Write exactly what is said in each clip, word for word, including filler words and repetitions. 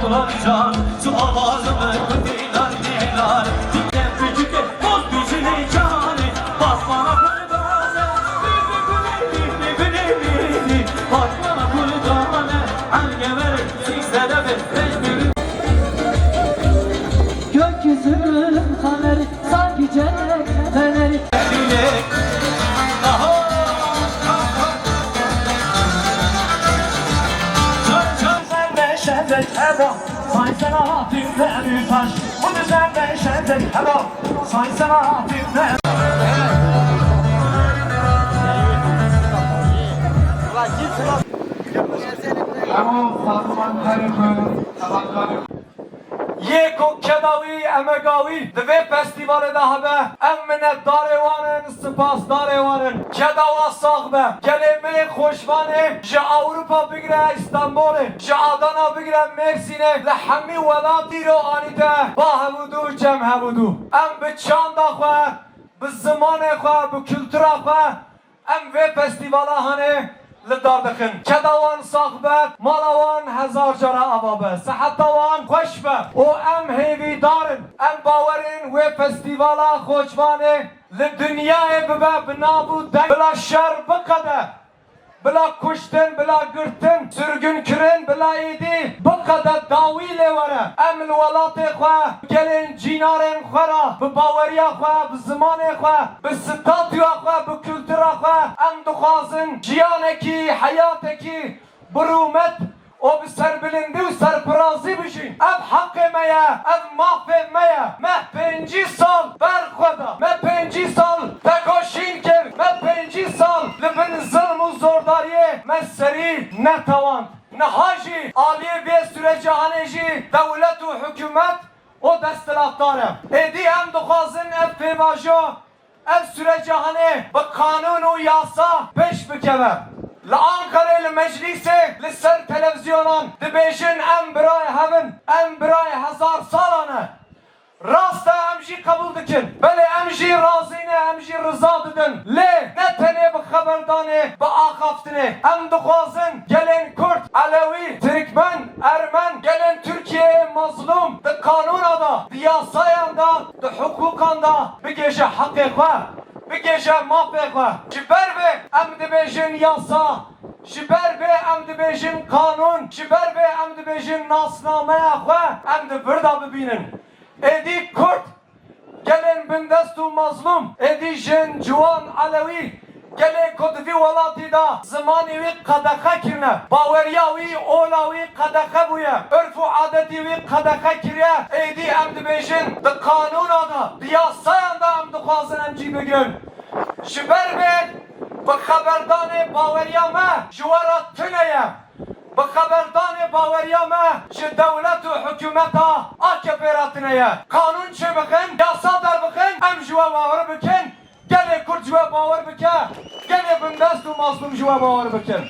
Can, tu avazımı kutilar dilar, dile küçük boz gücüne canı, basmana kurbanı, bülbülü, bülbülü, basmana kurbanı, angever, siksere ve mecbur. Gökyüzünün haberi sanki cennet feneri. Aha! Çarşaf. Sen de şerbet heba, saysana hatun ve büyük taş. Bu düzen ve şerbet heba, saysana hatun ve Hemû sazûmankarê xwe, sebatkarê xwe. Yê ku keda wî, emega wî di vê festîvalê de hebe, em minetdarê wan in, spasdarê wan in. Keda wan sax be. Gelê me yê Xweşvanê ji Ewropa bigire Îstanbolê, ji Adana bigire Mêrsînê, li hemî welat îro anîte ba hevûdû, cem hevûdû. Em bi çanda xwe, bi zimanê xwe, bi kultura xwe, Em vê festîvala hanê li dar dixin. Keda wan sax be, mala wan hezar cara ava be, siheta wan xweş be û em hêvîdar in. Em bawer in wê festîvala Xocvanê li dinyayê bibe bi nav û deng. Bila şer biqede, bila kuştin, bila girtin, sirgûnkirin, bila êdî biqede dawî lê were. Em li welatê xwe, gelên cînarên xwe re, bi baweriya xwe, bi zimanê xwe, bi statûya xwe, bi kultura xwe, em dixwazin jiyanekî, heyatekî bi rûmet û bi serbilindî û serfirazî bijîn. Ev heqê me ye, ev mafê me ye. Me pêncî sal ber xwe da. Me pêncî sal tekoşîn kir. Me pêncî sal li bin zilm û zordariyê me serî netewand. Niha jî aliyê vê sûrecehanê jî dewlet û hikûmet û desthilatdar e. Êdî em dixwazin ev pêvajo, ev sûrecehanê bi qanûn û yasa pêş bikeve. Li Anqerê li meclîsê li ser televîzyonan dibêjin em birayê hev in, em birayê hezar salan e. Rast e, em jî qebûl dikin. Belê, em jî razî ne, em jî riza didin. Lê ne tenê bi xeberdanê, bi axaftinê. Em dixwazin gelên Kurd, Elewî, Tirkmen, Ermen, gelên Tirkiyeyê mezlûm di qanûna de, di yasayan de, di hiqûqan de bigêje heqê xwe, bigêje mafê xwe. Ji ber vê em dibêjin yasa, ji ber vê em dibêjin qanûn, ji ber vê em dibêjin nasnameya xwe em di vir de bibînin. Êdî Kurd, gelên bindest û mezlûm, êdî jin, ciwan, elewî, gelê ku di vî welatî de zimanê wî qedexe kirine, baweriya wî, ola wî qedexe bûye, urf û adetî wî qedexe kiriye, êdî em dibêjin di qanûna de, di yasayan de em dixwazin em cî bigirin. Ji ber vê bi xeberdanê baweriya me ji we re tune ye. Bi xeberdanê baweriya me ji dewlet û hikûmeta A K P re tune ye. Qanûn çêbixin, yasa derbixin, em ji we bawer bikin. Gelê Kurd ji we bawer bike, gelê bindest û mazlûm ji we bawer bikin.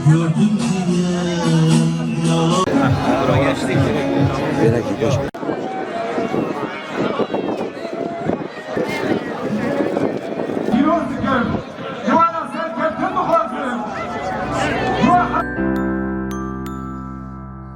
Gördüm seni.